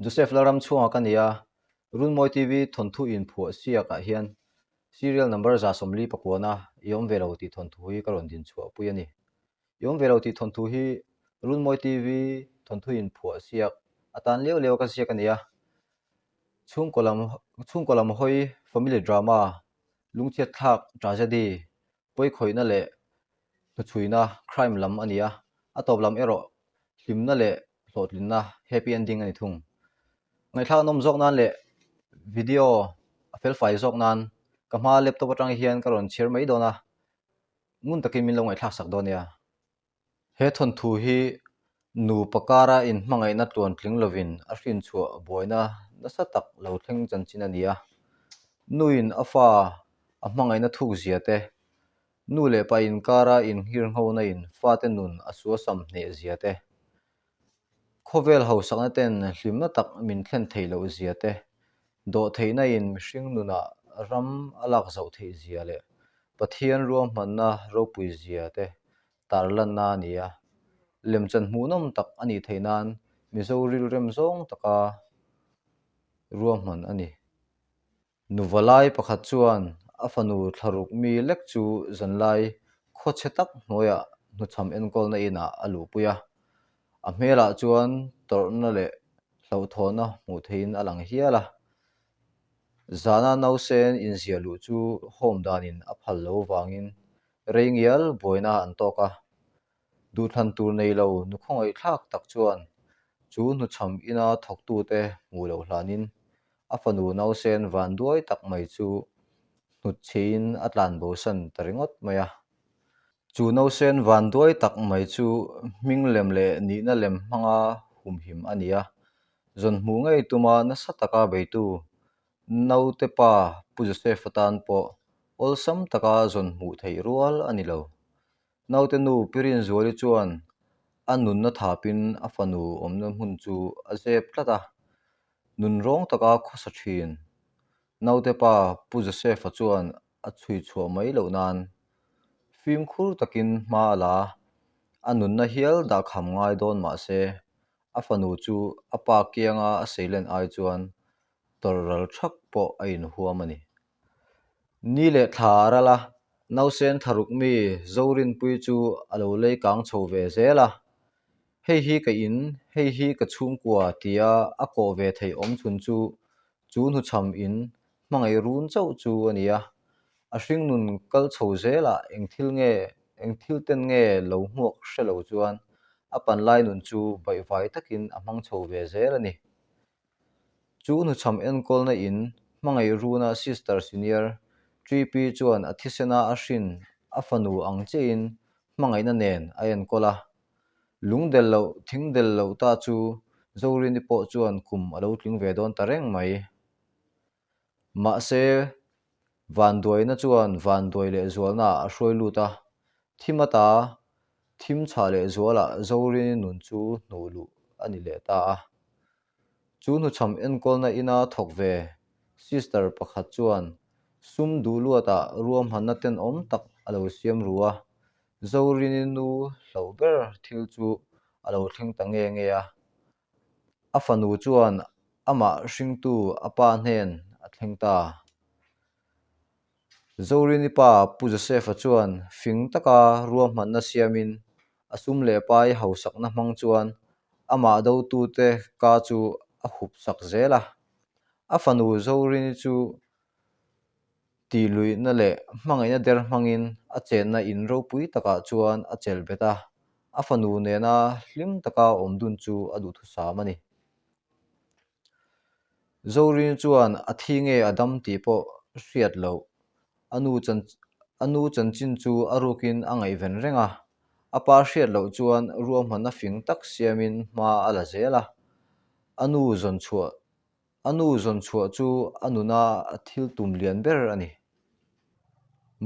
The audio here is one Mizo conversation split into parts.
Joseph Lalramchhunga ka ni a, Runmawi TV thawnthu inphuah siak ah hian serial number 149 i awm ve lo tih thawnthu hi ka rawn din chhuah pui a ni. I awm ve lo tih thawnthu hi Runmawi TV thawnthu inphuah siak atan liau liau ka ziak a ni a. Chhungkaw lam chhungkaw lam hawi family drama lungchhiat thlak tragedy pawikhawihna leh hnuchhuina crime lam a ni a, a tawp lam erawh hlimna leh hlawhtlinna happy ending a ni thung. Ngaihthlak nawm zawk nan leh video a felfai zawk nan ka hma laptop atang hian ka rawn chhiar mai dawn a, ngun takin min lo ngaihthlak sak dawn nia. He thawnthu hi nupa kara inhmangaihna tluantling lovin a hrinchhuah buaina nasa tak lo thleng chanchin a ni a. Nuin a fa a hmangaihna thukzia te, nu leh pa inkara inghirnghona in fate nun a suasam hnehzia te, khawvel hausakna ten hlimna tak min thlen theih loh zia te, dawhtheihna in mihring nunah ram a lak zauh theih zia leh Pathian ruahmanna ropui zia te tarlanna a ni a. Lemchan hmuhnawm tak a nih theih nan Mizo rilrem zawng taka ruahman a ni. Nuvalai pakhat chuan a fanu thlaruk mi lek chu zanlai khawchhe tak hnuaiah hnuchham enkawlna inah a luhpui a. A hmelah chuan tawrhna leh hlauhthawhna hmuh theihin a lang hial a. Zana nausen inziah luh chu home danin a phal lo vangin rei ngial buaina an tawk a. Duhthlan tur nei lo nu khawngaihthlak tak chuan chu hnuchham ina thawktute hmuh loh hlanin a fanu nausen vanduai tak mai chu hnutchhiin a tlan bosan ta ringawt mai a. Chu nausen vanduai tak mai chu hming lem leh nihna lem hmanga humhim a ni a, zawn hmuh ngei tuma nasa taka beitu naute pa Pu Joseph-a tan pawh awlsam taka zawn hmuh theih rual a ni lo. Naute nu Pi Rinzuali chuan a nunna thapin a fanu awmna hmun chu a zep tlat a, nun rawng taka khawsa thin. Naute pa Pu Joseph-a chuan a chhui chhuah mai loh nan fimkhur takin hma a la a, a nunna hial dahkham ngai dawn mah se a fanu chu a pa kianga a seilen ai chuan tawrh ral thak pawh a inhuam a ni. Ni leh thla a ral a, nausen thlaruk mi Zorinpui chu a lo lei kang chho ve zel a. Hei hi ka in, hei hi ka chhungkua tia a kawh ve theih awm chhun chu chu hnuchham in hmangaih run chauh chu a ni a. A hringnun kal chho zelah eng thil nge, eng thil ten nge lo hmuak hre lo chuan a panlai nun chu baihvai takin a hmang chho ve zel a ni. Chu hnuchham enkawlna in hmangaih runa Sister Senior TP chuan a thisena a hrin a fanu ang chiahin hmangaihna nen a enkawl a. Lung del loh, thing del loh ta chu Zorini pawh chuan kum a lo tling ve dawn ta reng mai. Mahse, vanduaina chuan vanduai leh zualnaah a hruai lut a, thim ata thim chhah leh zualah Zorini nun chu hnuh luh a ni leh ta a. Chu hnuchham enkawlna ina thawk ve sister pakhat chuan sum duh luatah ruahmanna tenawm tak a lo siam ru a, Zorini nu hlauh ber thil chu a lo thleng ta nge nge a. A fanu chuan amah hringtu a pa hnen a thleng ta. Zorini pa Pu Joseph-a chuan fing taka ruahmanna siamin a sum leh pai hausakna hmang chuan amah dotute ka chu a hup sak zel a. A fanu Zorini chu tihluihna leh hmangaihna der hmangin a chenna in ropui takah chuan a chelh bet a, a fanu nena hlim taka awm dun chu a duhthusam a ni. Zorin chuan a thi nge a dam tih pawh hriat loh, a nu chan a nu chanchin chu a rukin a ngaihven reng a, a pa hriat loh chuan ruahmanna fing tak siamin hma a la zel a, a nu zawn chhuah A nu zawn chhuah chu a nuna a thil tum lian ber a ni.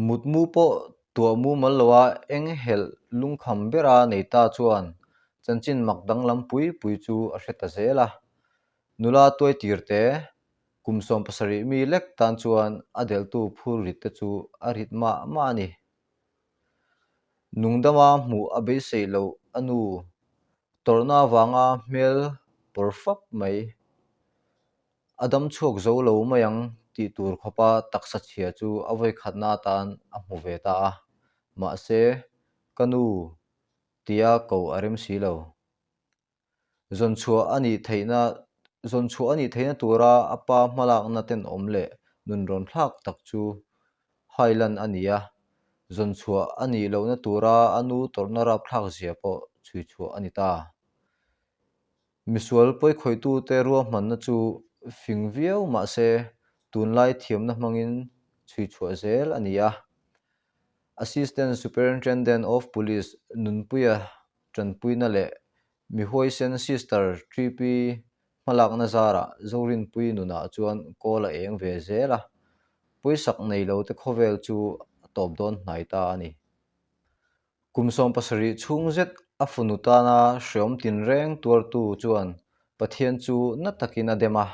Mutmu pawh tuah mumal loa eng helh lungkham bera nei ta chuan chanchin mak danglam pui pui chu a hre ta zel a. Nula tuai tir te, kum 70 mi lek tan chuan a delhtu phur rit te chu a rit mah mah a ni. Nungdama hmuh a beisei loh a nu tawrhna avanga hmel pawr fap mai. A dam chhuak zo lo mai ang tih tur khawpa taksa chhia chu a vawikhatna atan a hmu ve ta a. Mahse, ka nu tia ko a rem si lo. Zawnchhuah a nih theihna Zawnchhuah a nih theihna tura a pa hmalakna tenawm leh nunrawn thlak tak chu hailan a ni a, zawnchhuah a nih lohna tura a nu tawrhna rapthlak zia pawh chhuichhuah a ni ta. Misual pawikhawitute ruahmanna chu fing viau mah se tunlai thiamna hmangin chhuichhuah zel a ni a. Assistant Superintendent of Police Nunpuia tanpuina leh mi huaisen Sister TP hmalakna zarah Zorinpui nunah chuan kawl a eng ve zel a, pawisak nei lote khawvel chu a tawp dawn hnai ta a ni. Kum 70 chhung zet a fanu tana hreawm tinreng tuartu chuan Pathian chu na takin a dem a,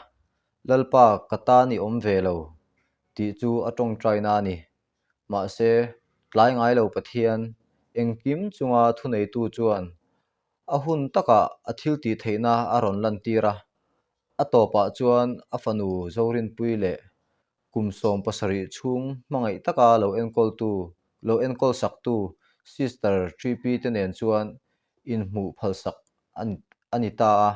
Lalpa ka tan i awm ve lo tih chu a tawngtaina a ni. Mahse, tlai ngai lo Pathian, engkim chunga thuneitu chuan a hun takah a thiltih theihna a rawn lantir a, a tawpah chuan a fanu Zorinpui leh kum 70 chhung hmangaih taka lo enkawltu, lo enkawl saktu Sister Tripi te nen chuan inhmuh phalsak a ni ta a,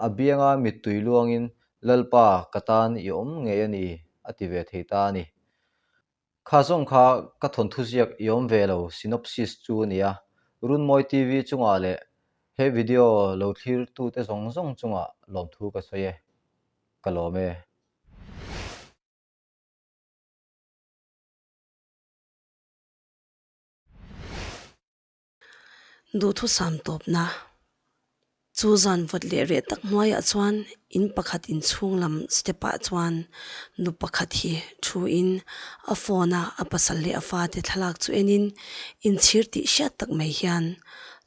a bianga mittui luangin Lalpa ka tan i awm ngei a ni a ti ve thei ta a ni. Kha zawng kha ka thawnthu ziak i awm ve lo synopsis chu a ni a, Runmawi TV chungah leh he video lo thlirtute zawng zawng chungah lawmthu ka sawi e. Ka lawm e. Duhthusam tawpna chu zan vawt leh reh tak hnuaiah chuan in pakhat inchhung lam step ah chuan nu pakhat hi thu in a phone a a pasal leh a fate thlalak chu en in inchhir tih hriat tak mai hian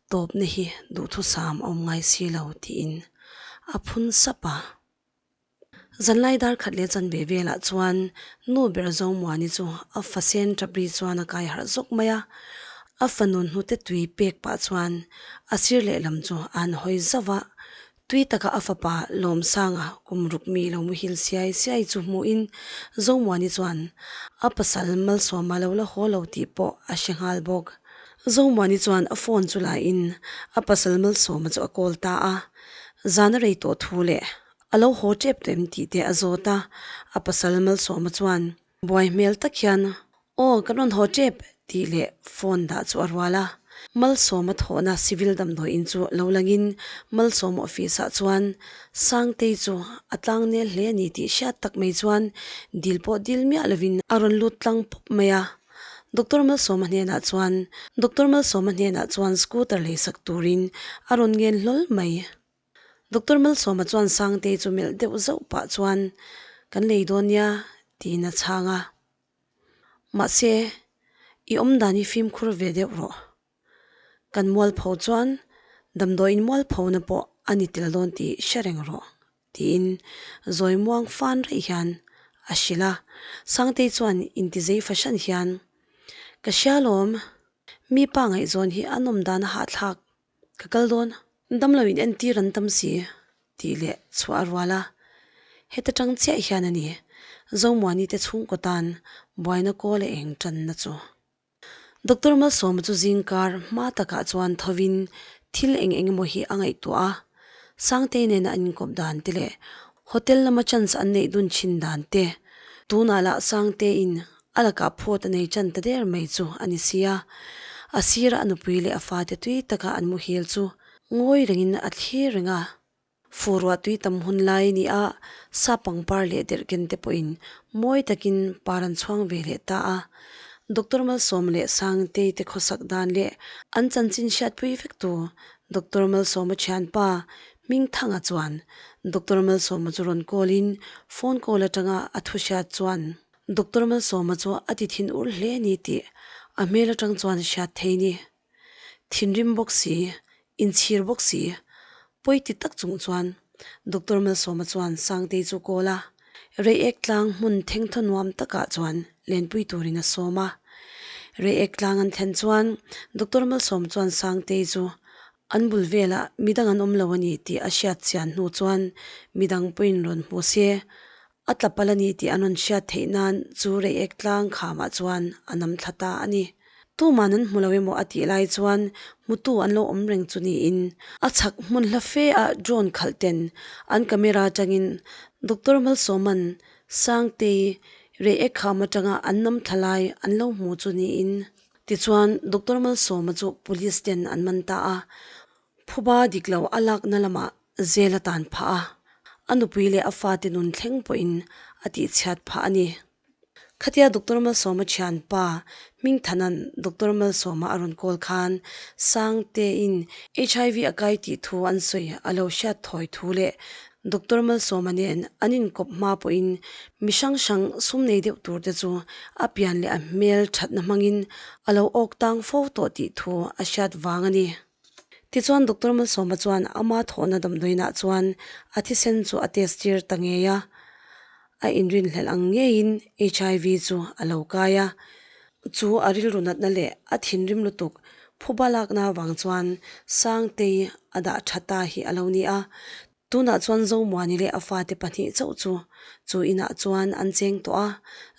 tawpna hi duhthusam a awm ngai si lo tiin a phun sap a. Zanlai dar khat leh chanve velah chuan nu ber Zomuani chu a fa sen tap ri chuan a kai harh zawk mai a, a fanu hnute tui pek pah chuan a sir lehlam chu a han hawi zauh a, tui taka a fapa Lawmsanga kum ruk mi lo muhil siai siai chu hmuhin Zomuani chuan a pasal Malsawma lo la haw lo tih pawh a hre nghal bawk. Zomuani chuan a phone chu lain a pasal Malsawma chu a call ta a, zan a rei tawh thu leh A lo haw tep tawh em tih te a zawt a, a pasal Malsawma chuan buai hmel tak hian, Aw, kan rawn haw tep tih leh phone dah chu a rual a. Malsawma thawhna civil damdawi in chu lo langin Malsawma office ah chuan Sangtei chu a tlang nel hle a ni tih hriat tak mai chuan dil pawh dil miah lovin a rawn lut tlang pawp mai a. Doctor Malsawma hnenah chuan Doctor Malsawma hnenah chuan scooter leisak turin a rawn ngen hlawl mai. Doctor Malsawma chuan Sangtei chu melh deuh zauh pah chuan, Kan lei dawn nia, tiin a chhang a. Mahse, i awmdan hi fimkhur ve deuh rawh. Kan mualpho chuan damdawiin mualphona pawh a ni tel dawn tih hre reng rawh, tiin zawi muang fan raih hian a hrilh a. Sangtei chuan intizei fahran hian, Ka hria lawm, mi pa ngaihzawn hi a nawm dan a hahthlak Ka kal dawn, damlo in entir an tam si, tih leh chhuah a rual a. Heta tang chiah hian a ni, Zomuani te chhungkaw tan buaina kawl a eng tanna chu. Doctor Malsawma chu zingkar hma takah chuan thovin thil eng eng emaw hi a ngaihtuah a, Sangtei nena an inkawp dan te leh hotel lama chance an neih dun thin dan te, tunah lah Sangteiin A lakah phawt a nei chan ta der mai chu a ni si a, a sira a nupui leh a fate tui taka an muhil chu ngawi rengin a thlir reng a. Furuah tui tam hun lai a ni a, sa pangpar leh derhken te pawhin mawi takin par an chhuang ve leh ta a. Doctor Malsawma leh Sangtei te khawsak dan leh an chanchin hriatpui vek tu Doctor Malsawma thianpa Hmingthanga chuan Doctor Malsawma chu rawn call in phone call atanga a thu hriat chuan Doctor Malsawma chu a ti thin ur hle a ni tih a hmel atang chuan hriat thei ni. Thinrim bawk si, inchhir bawk si, pawi ti tak chung chuan Doctor Malsawma chuan Sangtei chu call a, Reiek tlang hmun thengthaw nuam takah chuan lenpui turin a sawm a. Reiek tlang an thlen chuan Doctor Malsawma chuan Sangtei chu an bul velah midang an awm lo a ni tih a hriat chian hnu chuan midang pawhin rawn hmu se. A tla palh a ni tih an rawn hriat theih nan chu Reiek tlang khamah chuan a nam thla ta a ni. Tuman an hmu lo emaw a tih lai chuan hmutu an lo awm reng chu niin a chhak hmun hla fe ah drone khalh ten an camera atangin Doctor Malsawman Sangtei Reiek kham atanga an nam thla lai an lo hmu chu niin tichuan Doctor Malsawma chu police ten an man ta a. Phuba dik lo a lakna lamah zel a tan phah a, a nupui leh a fate nun thleng pawhin a tihchhiat phah a ni. Khatia Doctor Malsawma thianpa Hmingthana'n Doctor Malsawma a rawn call khan Sangtein HIV a kai tih thu an sawi a lo hriat thawi thu leh Doctor Malsawma nen an inkawp hma pawhin mi hrang hrang sum nei deuh tur te chu a pian leh a hmel thatna hmangin a lo awk tang fo tawh tih thu a hriat vang a ni. Tichuan Doctor Malsawma chuan ama thawhna damdawiinah chuan a thisen chu a test tir ta ngei a, a inrinhlelh ang ngeiin HIV chu a lo kai a. Chu a rilru natna leh a thinrim lutuk phuba lakna avang chuan Sangtei a dah tha ta hi a lo ni a. Tunah chuan Zomuani leh a fate pahnih chauh chu chu inah chuan an cheng tawh a,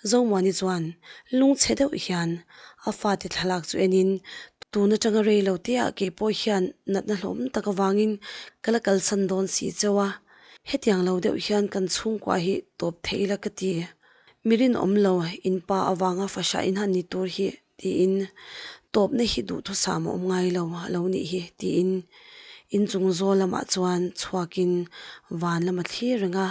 Zomuani chuan lungchhe deuh hian a fate thlalak chu enin tun atanga rei lo te ah kei pawh hian natna hlawm tak avangin ka la kalsan dawn si cheu a, hetiang lo deuh hian kan chhungkua hi tawp thei ila ka ti. Mi rinawm lo in pa avanga fahrah in han ni tur hi tiin tawpna hi duhthusam a awm ngai lo a lo nih hi tiin inchung zawl lamah chuan chhuakin van lam a thlir reng a.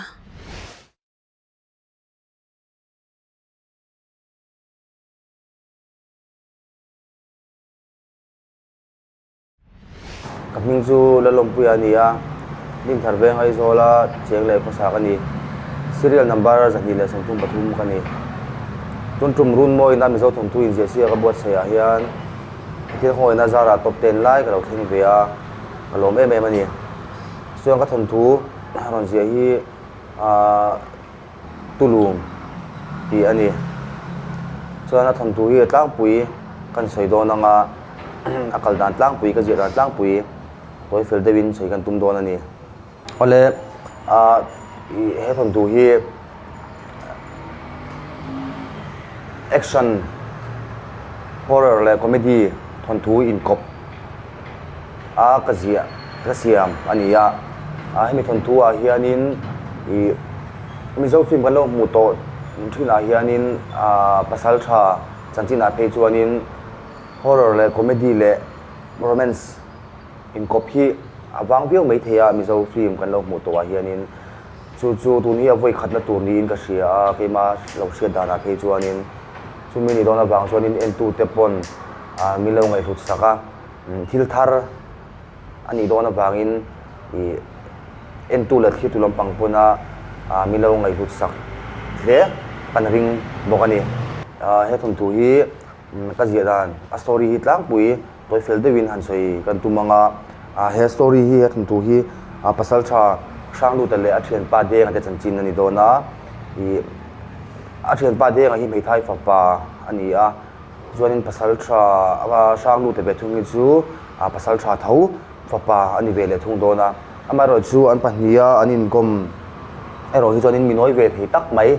Ka hming chu Lalawmpuia a ni a, Dinthar veng Aizawla cheng leh khawsak a ni. Serial number 233 ka ni. Tun tum Runmawina Mizo thawnthu inziah siak a buatsaih ah hian thil khawngawihna zarah top ten lai ka lo thleng ve a, ka lawm em em a ni. Chuan ka thawnthu rawn ziah hi ahh Tulum tih a ni. Chuan a thawnthu hi a tlangpui kan sawi dawn ang a, a kal dan tlangpui ka ziah dan tlangpui tawi fel deuhin sawi kan tum dawn a ni. Awle ah ih he thawnthu hi action horror leh comedy thawnthu inkawp a ka ziah ka siam a ni a a hemi thawnthu ah hianin ih Mizo film kan lo hmuh tawh thin ah hianin ah pasal tha chanchin ah phei chuanin horror leh comedy leh romance inkawp hi a vang viau mai thei a Mizo film kan lo hmuh tawh ah hianin chu chu tun hi a vawi khatna tur niin ka hria a keima lo hriat danah phei chuanin chumi ni dawn avang chuanin entute pawn ah min lo ngaihhlut sak a. Thil thar a nih dawn avangin ih entu leh thlir tu lampang pawna ah min lo ngaihhlut sak hle kan ring bawk a ni. Ah he thawnthu hi ka ziah dan a story hi tlangpui tawi fel deuhin han sawi kan tum ang a, ah he story hi he thawnthu hi ah pasaltha Hrangluta leh a thianpa Denga te chanchin a ni dawn a, ih a thianpa Denga hi hmeithai fapa a ni a. Chuanin pasal tha a hrang lut ve thung hi chu pasal tha tho fapa a ni ve leh thung dawn a, amaherawh chu an pahniha an inkawm erawh hi chuanin mi nawi ve thei tak mai,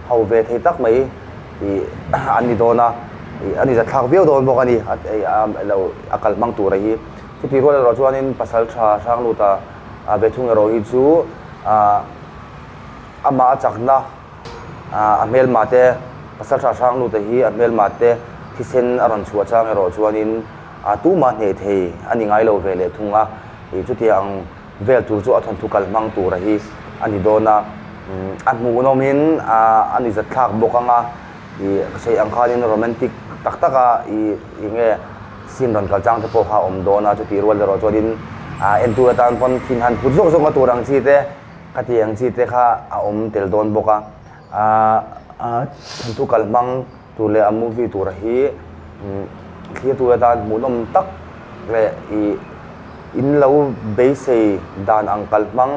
ho ve thei tak mai ih an ni dawn a, ih a ni zatthlak viau dawn bawk a ni lo a kal hmang tura hi. Chutih rual erawh chuanin pasal tha hrang luta ve thung erawh hi chu amah a chakna. A hmelma te, Pasaltha Hranglute hi a hmelma te thisen a rawn chhuah chang erawh chuanin tumah hneh thei a ni ngai lo ve leh thung a, ih chutia ang vel tur chu a thawnthu kal hmang tura hi a ni dawn a, a hmuhnawmin a ni zatthlak bawk ang a, ih ka sawi ang khanin romantic tak taka ih eng nge scene rawn kal chang te pawh kha a awm dawn a, chutih rual erawh chuanin entur atan pawn thin han phut zawk zawk na tur ang chi te. Khati ang chi te kha a awm tel dawn bawk a, aah thawnthu kal hmang tur leh a movie tura hi thlir tur atan hmuhnawm tak leh ih in lo beisei dan ang kal hmang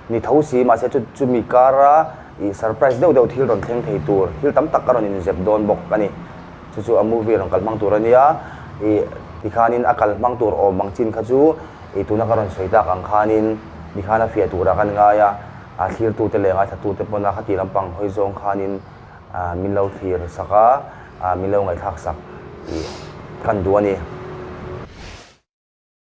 ni tho si mahse chu chumi kara ih surprise deuh deuh thil rawn thleng thei tur thil tam tak a rawn inzep dawn bawk a ni. Chu chu a movie rawn kal hmang tur a nia ih tikhanin a kal hmang tur awm ang chin kha chu ih tuna ka rawn sawi tak ang khanin. Nikhan a fiah turah kan ngai a, A thlirtute leh ngaithlatute pawna khati lampang hawi zawng khanin min lo thlir sak a, min lo ngaihthlak sak tih kan duh a ni.